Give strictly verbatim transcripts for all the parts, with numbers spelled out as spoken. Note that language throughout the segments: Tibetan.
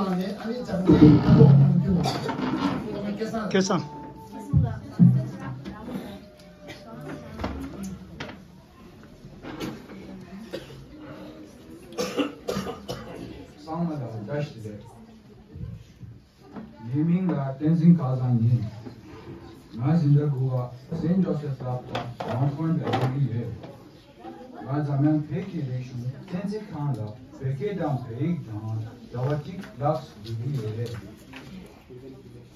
སྐལ་བཟང་། གསང་བ་དང་བཀྲ་ཤིས་བདེ་ལེགས། ངའི་མིང་ལ་བསྟན་འཛིན་སྐལ་བཟང་ཡིན། ང་འཛིན་གྲྭ་དགུ་པ་སེན་ཇོ་སེབ་ཀླབ་དང་ཝང་ཁོན་ལ་སླེབས་ཀྱི་ཡོད། ང་འཛམ་གླིང་བོད་ཀྱི་རིག་གཞུང་གསན་གཟིགས་ཁང་ལ་བོད་སྐད་དང་བོད་ཡིག་དང་ཟླ་བ་གཅིག་ལྷག་འགྲོ་གི་ཡོད་རེད།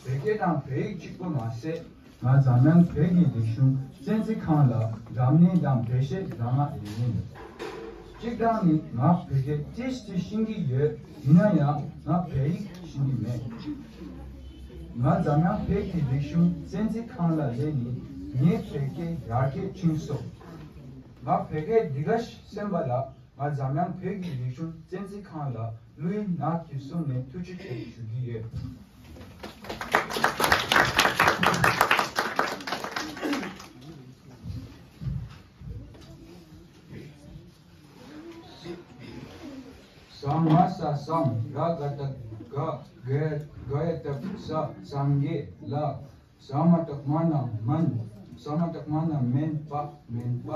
བོད་སྐད་དང་བོད་ཡིག་གཅིག་པུ་མ་ཟད། ང་འཛམ་གླིང་བོད་ཀྱི་རིག་གཞུང་གསན་གཟིགས་ཁང་ལ་རབ་གནས་དང་བོད་གཞས་རང་ང་ལེན་ཡིན། གཅིག་དང་ནི་ང་བོད་སྐད་ཏིས་ཏིས་ཤེས་ཀྱི་ཡོད། ཡིན་ན་ཡང་ང་བོད་ཡིག་ཤེས་ཀྱི་མེད། ང་འཛམ་གླིང་བོད་ཀྱི་རིག་གཞུང་གསན་གཟིགས་ཁང་ལ་སླེབས་ནས་ངའི་བོད་སྐད་ཡར་རྒྱས་ཕྱིན་སོང་། ང་བོད་སྐད་འདི་ག་ཞིག་གསན་པ་ལ་ང་འཛམ་གླིང་བོད་ཀྱི་རིག་གཞུང་གསན་གཟིགས་ཁང་ལ་བློ་ཡིད་ནང་གི་གསུང་ནས་ཐུགས་རྗེ་ཆེ་ཞུ་གི་ཡོད། ས་མ་ས་སངས། ར་ག་བཏགས་སྒ། ག་ག་ཡ་བཏགས་སྒ། སངས་རྒྱས་ལ། ས་མ་བཏགས་སྨ་ན་སྨན། ས་མ་བཏགས་སྨ་ན་སྨན་པ། སྨན་པ།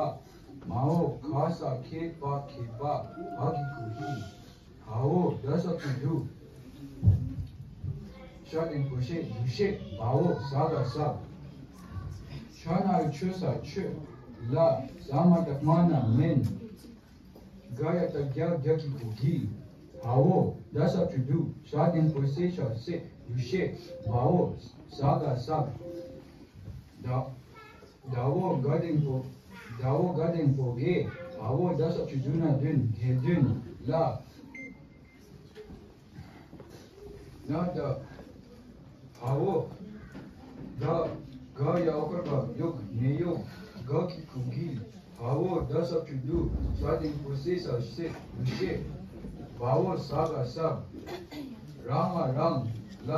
མ་འོ་ག་ས་མཁས་པ། མཁས་པ། འ་གི་གུ་འི། འ་འོ་ད་ས་བཅུ་འདུ། ཤ་འགྲེང་བུ་ཤེ། འདུ་ཤེས། བ་འོ་ཟ་ག་ཟབ། ཤ་ན་རོ་ཆོ་ས་ཆོས། ལ། ས་མ་བཏགས་སྨ་ན་སྨན། ག་ཡ་བཏགས་གྱ། གྱ་གི་གུ་གྱི། འ་འོ་ད་ས་བཅུ་འདུ། ཤ་འགྲེང་བུ་སེ་ཤ་སྲས། འདུ་ཤེས། བ་འོ་ཟ་ག་ཟབ། ད་ད་འོ་ག་འགྲེང་བུ། ད་འོ་ག་འགྲེང་བུ་གེ། འ་འོ་ད་ས་བཅུ་འདུ་ན་བདུན། གེ་བདུན། ལ། ན་ད། འ་འོ་ད། ག་ཡ་འོ་ཀར་ག་གཡོག་ནས་གཡོག། ག་གི་གུ་གི། འ་འོ་ད་ས་བཅུ་འདུ། ཤ་འགྲེང་བུ་སེ་ས་སྲས། འདུ་ཤེས། བ་འོ་ཟ་ག་ཟབ། ར་ང་རང་། ལ།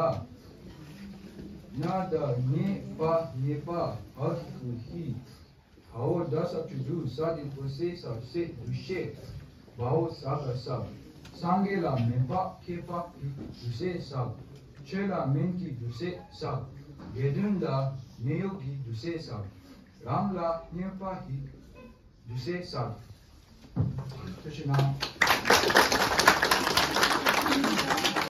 ཉ་ད་ཉེ་པ་ཉེས་པ། འ་གི་གུ་འི། འ་འོ་ད་ས་བཅུ་འདུ། ཤ་འགྲེང་བུ་སེ་ས་སྲས། འདུ་ཤེས། བ་འོ་ཟ་ག་ཟབ། སངས་རྒྱས་ལ་སྨན་པ་མཁས་པ་ཡི་འདུ་ཤེས་ཟབ། ཆོས་ལ་སྨན་གྱི་འདུ་ཤེས་ཟབ། དགེ་འདུན་ལ་ནད་གཡོག་གི་འདུ་ཤེས་ཟབ། རང་ལ་སྨྱོན་པ་ཡི་འདུ་ཤེས་ཟབ། ཐུགས་རྗེ་གནང་།